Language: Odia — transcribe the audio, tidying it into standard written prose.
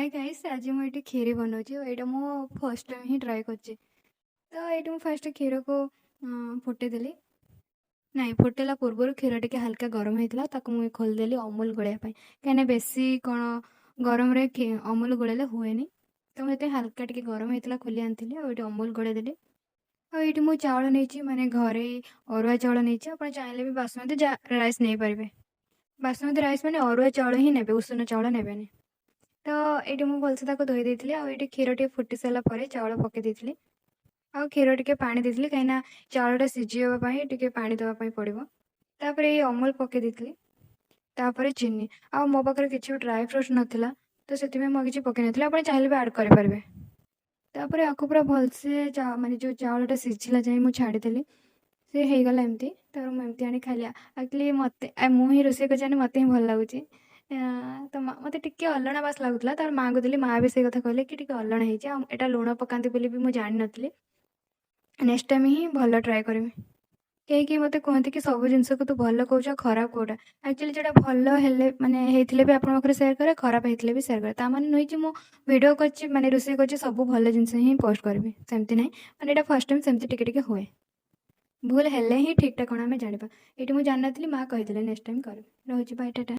ହାଏ ଗାଇସ୍, ଆଜି ମୁଁ ଏଇଠି କ୍ଷୀରି ବନାଉଛି ଆଉ ଏଇଟା ମୁଁ ଫାର୍ଷ୍ଟ ଟାଇମ୍ ହିଁ ଟ୍ରାଏ କରୁଛି। ତ ଏଇଠି ମୁଁ ଫାଷ୍ଟ କ୍ଷୀରକୁ ଫୁଟେଇଦେଲି। ନାଇଁ, ଫୁଟେଇଲା ପୂର୍ବରୁ କ୍ଷୀର ଟିକେ ହାଲକା ଗରମ ହେଇଥିଲା, ତାକୁ ମୁଁ ଖୋଲିଦେଲି ଅମୁଲ ଗୋଳେଇବା ପାଇଁ। କାହିଁକିନା ବେଶୀ କ'ଣ ଗରମରେ ଅମୁଲ ଗୋଳେଇଲେ ହୁଏନି। ତ ମୁଁ ସେଥିପାଇଁ ହାଲକା ଟିକେ ଗରମ ହେଇଥିଲା ଖୋଲି ଆଣିଥିଲି ଆଉ ଏଇଠି ଅମୁଲ ଗୋଳେଇ ଦେଲି। ଆଉ ଏଇଠି ମୁଁ ଚାଉଳ ନେଇଛି, ମାନେ ଘରେ ଅରୁଆ ଚାଉଳ ନେଇଛି। ଆପଣ ଚାହିଁଲେ ବି ବାସୁମତୀ ରାଇସ୍ ନେଇପାରିବେ। ବାସୁମତୀ ରାଇସ୍ ମାନେ ଅରୁଆ ଚାଉଳ ହିଁ ନେବେ, ଉଷୁନା ଚାଉଳ ନେବେନି। ତ ଏଇଠି ମୁଁ ଭଲସେ ତାକୁ ଧୋଇ ଦେଇଥିଲି ଆଉ ଏଇଠି କ୍ଷୀର ଟିକେ ଫୁଟି ସାରିଲା ପରେ ଚାଉଳ ପକାଇ ଦେଇଥିଲି ଆଉ କ୍ଷୀର ଟିକେ ପାଣି ଦେଇଥିଲି, କାହିଁକିନା ଚାଉଳଟା ସିଝିବା ପାଇଁ ଟିକେ ପାଣି ଦେବା ପାଇଁ ପଡ଼ିବ। ତାପରେ ଏଇ ଅମୁଲ ପକାଇ ଦେଇଥିଲି, ତାପରେ ଚିନି। ଆଉ ମୋ ପାଖରେ କିଛି ବି ଡ୍ରାଏ ଫ୍ରୁଟ୍ସ ନଥିଲା, ତ ସେଥିପାଇଁ ମୁଁ ଆଉ କିଛି ପକାଇ ନଥିଲି। ଆପଣ ଚାହିଁଲେ ବି ଆଡ଼୍ କରିପାରିବେ। ତାପରେ ଆକୁ ପୁରା ଭଲସେ ମାନେ ଯେଉଁ ଚାଉଳଟା ସିଝିଲା ଯାଏଁ ମୁଁ ଛାଡ଼ିଦେଲି। ସେ ହେଇଗଲା ଏମିତି। ତାପରେ ମୁଁ ଏମିତି ଆଣି ଖାଇଲି। ଆକ୍ଚୁଆଲି ମୋତେ, ମୁଁ ହିଁ ରୋଷେଇ କରିଛି ମାନେ ମୋତେ ହିଁ ଭଲ ଲାଗୁଛି। ତ ମୋତେ ଟିକେ ଅଲଣା ବାସ୍ ଲାଗୁଥିଲା। ତାପରେ ମାଆଙ୍କୁ ଦେଲି, ମାଆ ବି ସେଇ କଥା କହିଲେ କି ଟିକେ ଅଲଣା ହେଇଛି। ଆଉ ଏଇଟା ଲୁଣ ପକାନ୍ତି ବୋଲି ବି ମୁଁ ଜାଣିନଥିଲି। ନେକ୍ସଟ ଟାଇମ୍ ହିଁ ଭଲ ଟ୍ରାଏ କରିବି। କେହି କେହି ମୋତେ କୁହନ୍ତି କି ସବୁ ଜିନିଷକୁ ତୁ ଭଲ କହୁଛୁ, ଆଉ ଖରାପ କେଉଁଟା? ଆକ୍ଚୁଆଲି ଯେଉଁଟା ଭଲ ହେଲେ, ମାନେ ହେଇଥିଲେ ବି ଆପଣଙ୍କ ପାଖରେ ସେୟାର କରେ, ଖରାପ ହେଇଥିଲେ ବି ସେୟାର କରେ। ତା ମାନେ ନୁହେଁ ଯେ ମୁଁ ଭିଡ଼ିଓ କରିଛି, ମାନେ ରୋଷେଇ କରିଛି, ସବୁ ଭଲ ଜିନିଷ ହିଁ ପୋଷ୍ଟ କରିବି, ସେମିତି ନାହିଁ। ମାନେ ଏଇଟା ଫାର୍ଷ୍ଟ ଟାଇମ୍, ସେମିତି ଟିକେ ଟିକେ ହୁଏ। ଭୁଲ ହେଲେ ହିଁ ଠିକ୍ଟା କ'ଣ ଆମେ ଜାଣିବା। ଏଇଠି ମୁଁ ଜାଣିନଥିଲି, ମା କହିଥିଲେ। ନେକ୍ସଟ ଟାଇମ୍ କରିବି। ରହୁଛି, ବାଏ, ଟାଟା।